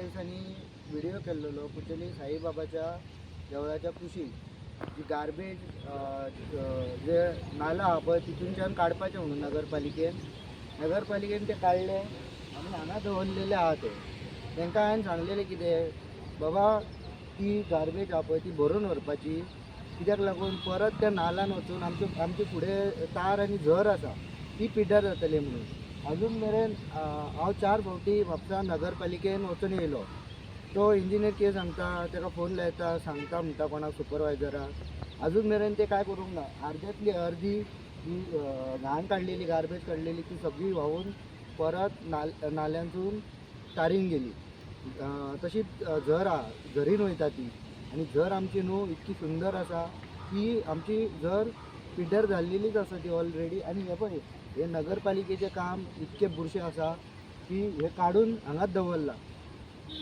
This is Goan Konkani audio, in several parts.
दिसांनी व्हिडियो केल्लो कुचेली साईबाबाच्या देवळाच्या कुशीक जी गार्बेज जे नाला आहा पळय तितूनच्यान काडपाचें म्हणून नगरपालिकेन नगरपालिकेन ते काडले आनी हांगा दवरलेले आहा ते. तांकां हांवें सांगलेलें कितें बाबा ती गार्बेज आहा पळय ती भरून व्हरपाची, कित्याक लागून परत त्या नालान वचून आमचे आमचे फुडें तार आनी झर आसा ती पिड्ड्यार जातली म्हणून. अजून मेरेन हांव 4 फावटी म्हापसा नगरपालिकेन वचून येयलो. तो इंजिनियर कितें सांगता, ताका फोन लायता, सांगता म्हणटा कोणाक सुपरवायजराक, अजून मेरेन ते काय करूंक ना. अर्द्यांतली अर्दी जी घाण काडलेली, गार्बेज काडलेली ती सगळी व्हांवून परत नाल्यांतून तारीन गेली. तशीच झर आहा, झरीन वयता ती, आनी झर आमची न्हू इतकी सुंदर आसा की आमची झर पिड्ड्यार जाल्लेलीच आसा ती ऑलरेडी. आनी हें पळय, हे नगरपालिकेचें काम इतकें बुरशें आसा की हें काडून हांगाच दवरलां.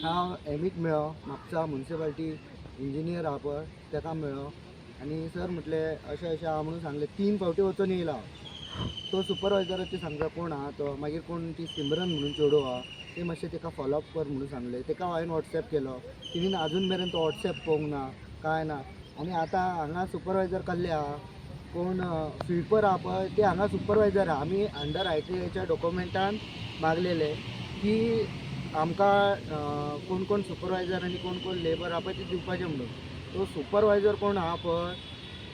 हांव एमीक मेळ्ळो, म्हापसा मुन्सिपाल्टी इंजिनियर आहा पळय ताका मेळ्ळो आनी सर म्हटलें अशें अशें आहा म्हणून सांगलें. 3 फावटी वचून येयला हांव. तो सुपरवायजराचें सांगता कोण आहा तो, मागीर कोण ती सिमरन म्हणून चेडूं आहा ते मातशें ताका फॉलोअप कर म्हणून सांगलें. ताका हांवें वॉट्सॅप केलो, तिणें अजून मेरेन तो वॉट्सॅप पळोवंक ना, कांय ना. आनी आतां हांगा सुपरवायजर कसले आहा, कोण स्विपर आहा पळय ते हांगा सुपरवायजर आहा. आमी अंडर आयटीआयच्या डॉक्युमेंटान मागलेले की आमकां कोण कोण सुपरवायजर आनी कोण कोण लेबर आहा पळय ते दिवपाचें म्हणून. तो सुपरवायजर कोण आहा पळय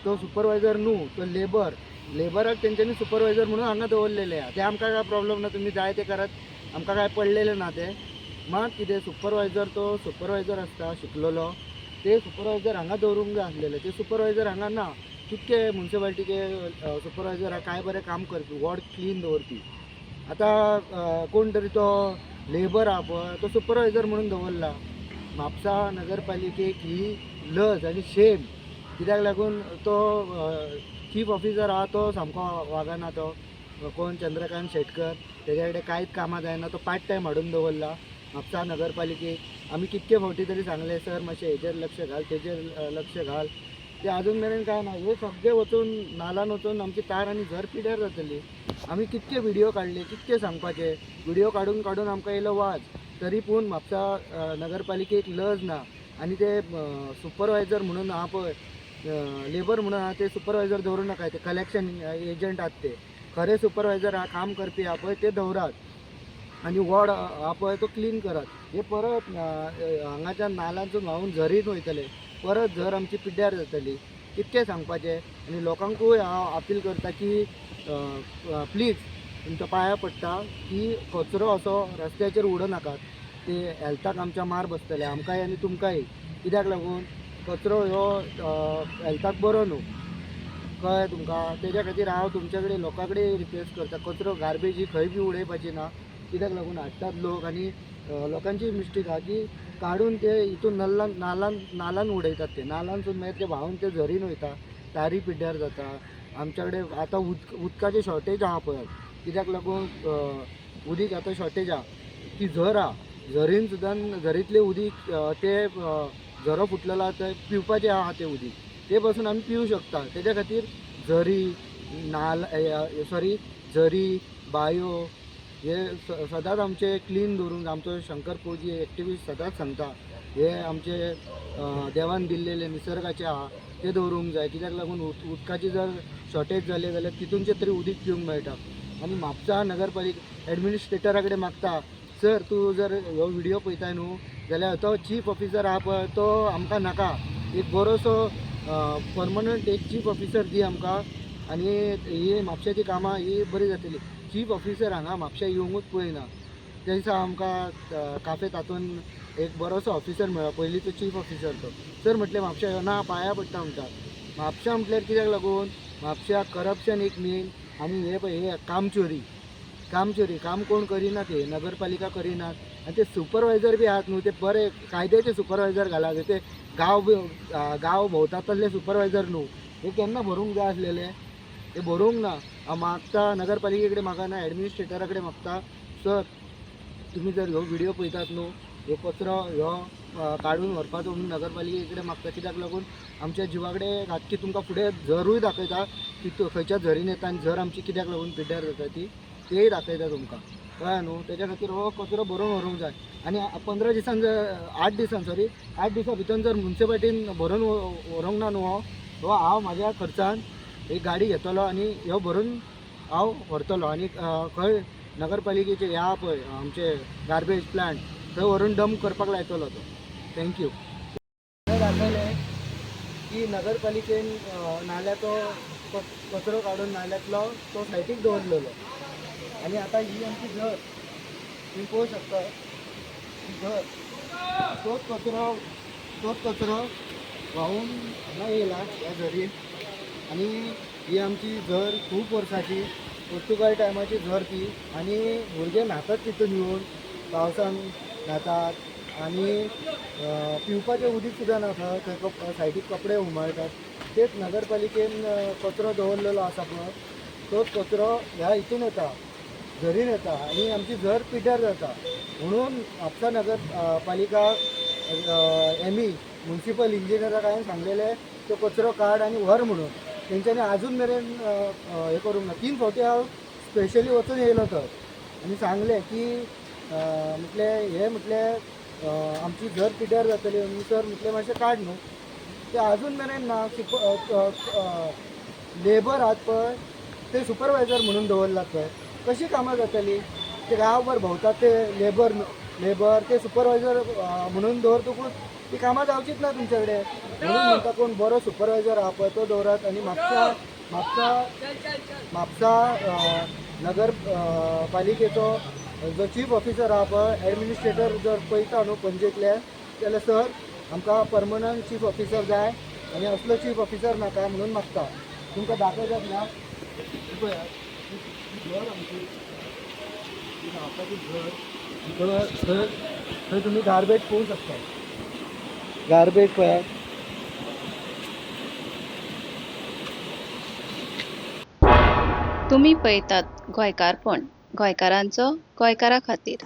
तो सुपरवायजर न्हू, तो लेबर, लेबराक तेंच्यांनी सुपरवायजर म्हणून हांगा दवरलेले आहा. ते आमकां काय प्रॉब्लम ना, तुमी जाय ते करात, आमकां काय पडलेलें ना तें. मात कितें सुपरवायजर तो सुपरवायजर आसता शिकलेलो, ते सुपरवायजर हांगा दवरूंक जाय आसलेले, ते सुपरवायजर हांगा ना. कितके मुन्सिपाल्टीचे सुपरवायजर आहा काय बरें काम करपी, वॉर्ड क्लीन दवरपी. आतां कोण तरी तो लेबर आहा पळय तो सुपरवायजर म्हणून दवरला. म्हापसा नगरपालिकेक ही लज आनी शेम, कित्याक लागून तो चीफ ऑफिसर आहा तो सामको वागना. तो कोण चंद्रकांत शेटकर, तेज्या कडेन कांयच कामां जायना, तो पार्ट टायम हाडून दवरला म्हापसा नगरपालिकेक. आमी कितके फावटी तरी सांगलें सर मातशें हेजेर लक्ष घाल, तेजेर लक्ष घाल, ते अजून मेरेन काय ना. हे सगळे वचून नालान वचून आमची तार आनी झर पिड्यार जातली. आमी कितके व्हिडियो काडले, कितके सांगपाचे, व्हिडियो काडून काडून आमकां येयलो वाज, तरी पूण म्हापसा नगरपालिकेक लज ना. आनी ते सुपरवायजर म्हणून आहा पळय, लेबर म्हणून आहा ते सुपरवायजर दवरूं नाका, ते कलेक्शन एजंट आहात. ते खरे सुपरवायजर आहा, काम करपी आहा पळय ते दवरात आनी वॉर्ड आहा पळय तो क्लीन करात. हे परत हांगाच्यान नालांतून व्हांवून झरीन वयतले, परत झर आमची पिड्ड्यार जातली. कितकें सांगपाचें. आनी लोकांकूय हांव अपील करता की प्लीज तुमच्या पांया पडटा की कचरो असो रस्त्याचेर उडोवं नाकात, ते हेल्थाक आमच्या मार बसतले, आमकांय आनी तुमकांय. कित्याक लागून कचरो ह्यो हेल्थाक बरो न्हू, कळ्ळें तुमकां. तेज्या खातीर हांव तुमचे कडेन लोकां कडेन रिक्वेस्ट करता, कचरो गार्बेज ही खंय बी उडयपाची ना. कित्याक लागून हाडटात लोक आनी लोकांची मिस्टेक आहा की काडून ते हितून नल्लान नालान नालान उडयतात, ते नालानसून मागीर ते व्हांवून ते झरीन वयता, तारी पिड्ड्यार जाता. आमच्या कडेन आतां उदकाची शॉर्टेज आहा पळयात, कित्याक लागून उदीक आतां शॉर्टेज आहा. ती झर आहा, झरीन सुद्दां झरींतलें उदीक ते झरो फुटलेलो आहा ते पिवपाचें आहा तें उदीक, ते पासून आमी पिवूं शकता. तेज्या खातीर झरी नाल सॉरी झरी बायो हे सदांच आमचे क्लीन दवरूंक. आमचो शंकर फौजी एक्टिविस्ट सदांच सांगता हे आमचे देवान दिल्लेले निसर्गाचे आहा ते दवरूंक जाय. कित्याक लागून उदकाची जर शॉर्टेज जाली जाल्यार तितूनचें तरी उदीक पिवंक मेळटा. आनी म्हापसा नगरपालिका एडमिनिस्ट्रेटरा कडेन मागता, सर तूं जर हो व्हिडियो पळयता न्हू जाल्यार तो चीफ ऑफिसर आहा पळय तो आमकां नाका, एक बरोसो परमनंट एक चीफ ऑफिसर दी आमकां आनी ही म्हापशाची कामां ही बरी जातली. चीफ ऑफिसर हांगा म्हापशा येवंकूच पळयना. त्या दिसा आमकां काफे तातून एक बरोसो ऑफिसर मेळ्ळो, पयलींचो चीफ ऑफिसर तो. सर म्हटलें म्हापशा यो ना, पांया पडटा म्हणटा. म्हापशा म्हटल्यार कित्याक लागून म्हापशा करप्शन एक मेन, आनी हे पळय हे कामचोरी, कामचोरी, काम कोण करिना, ते नगरपालिका करिनात. आनी ते सुपरवायजर बी आहात न्हू ते बरे कायद्याचे सुपरवायजर घालात, ते गांव गांव भोंवतात तसले सुपरवायजर न्हू. हे केन्ना भरूंक जाय आसलेले, ते भरूंक ना. हांव मागता नगरपालिके कडेन मागना, एडमिनिस्ट्रेटरा कडेन मागता, सर तुमी जर ह्यो व्हिडियो पळयतात न्हू, ह्यो कचरो ह्यो काडून व्हरपाचो म्हणून नगरपालिके कडेन मागता. कित्याक लागून आमच्या जिवा कडेन घातकी, तुमकां फुडें झरूय दाखयता की खंयच्या झरीन येता आनी झर आमची कित्याक लागून पिड्ड्यार जाता ती, तेय दाखयता तुमकां. कळ्ळें न्हू. तेज्या खातीर हो कचरो भरून व्हरूंक जाय. आनी 15 दिसान जर 8 दिसान सॉरी 8 दिसां भितर जर मुन्सिपालिटीन भरून व्हरूंक ना न्हू हो हांव म्हाज्या खर्चान एक गाडी घेतलो आनी ह्यो भरून हांव व्हरतलो. आनी खंय नगरपालिकेचे हे आहा पळय आमचे गार्बेज प्लांट थंय व्हरून डंप करपाक लायतलो तो. Thank you. दाखयलें की नगरपालिकेन नाल्याचो कचरो काडून नाल्यांतलो तो सायडीक दवरलेलो. आनी आतां ही आमची झर तुमी पळोवंक शकता, ही झर तोच कचरो व्हांवून हांगा येयला ह्या झरीन. आनी ही आमची झर खूब वर्सांची, पोर्तुगाल टायमाची झर ती. आनी भुरगे न्हातात तितून येवन, पावसान न्हातात. आनी पिवपाचें उदीक सुद्दां ना थंय. थंय सायडीक कपडे उमाळटात. तेच नगरपालिकेन कचरो दवरलेलो आसा पळय, तोच कचरो ह्या हितून येता, झरीन येता आनी आमची झर पिड्ड्यार जाता. म्हणून म्हापसा नगर पालिका एमई मुन्सिपल इंजिनियराक हांवें सांगलेलें तो कचरो काड आनी व्हर म्हणून. तेंच्यांनी आजून मेरेन हें करूंक ना. 3 फावटी हांव स्पेशली वचून येयलो थंय आनी सांगलें की म्हटलें हें म्हटलें आमची झर पिड्ड्यार जातली म्हणून सर म्हटलें मातशें काड न्हू. ते आजून मेरेन ना. लेबर आहात पळय ते सुपरवायजर म्हणून दवरलात थंय. कशी कामां जातली? ते गांवभर भोंवतात ते लेबर लेबर ते सुपरवायजर म्हणून दवरतकूच ती कामां जावचीच ना तुमचे कडेन. म्हणून म्हणटा कोण बरो सुपरवायजर आहा पळय तो दवरात. आनी म्हापसा म्हापसा म्हापसा नगर पालिकेचो जो चीफ ऑफिसर आहा पळय, एडमिनिस्ट्रेटर जर पळयता न्हू पणजेंतले जाल्यार सर आमकां परमनंट चीफ ऑफिसर जाय आनी असलो चीफ ऑफिसर नाका म्हणून मागता. तुमकां दाखयतात ना, ही पळयात, ही ही झर आमची, ही न्हांवपाची झर. थंय थंय थंय तुमी गार्बेज पळोवंक शकता. गार्बेज पळयात. तुमी पळयतात गोंयकारपण, गोंयकारांचो गोंयकारा खातीर.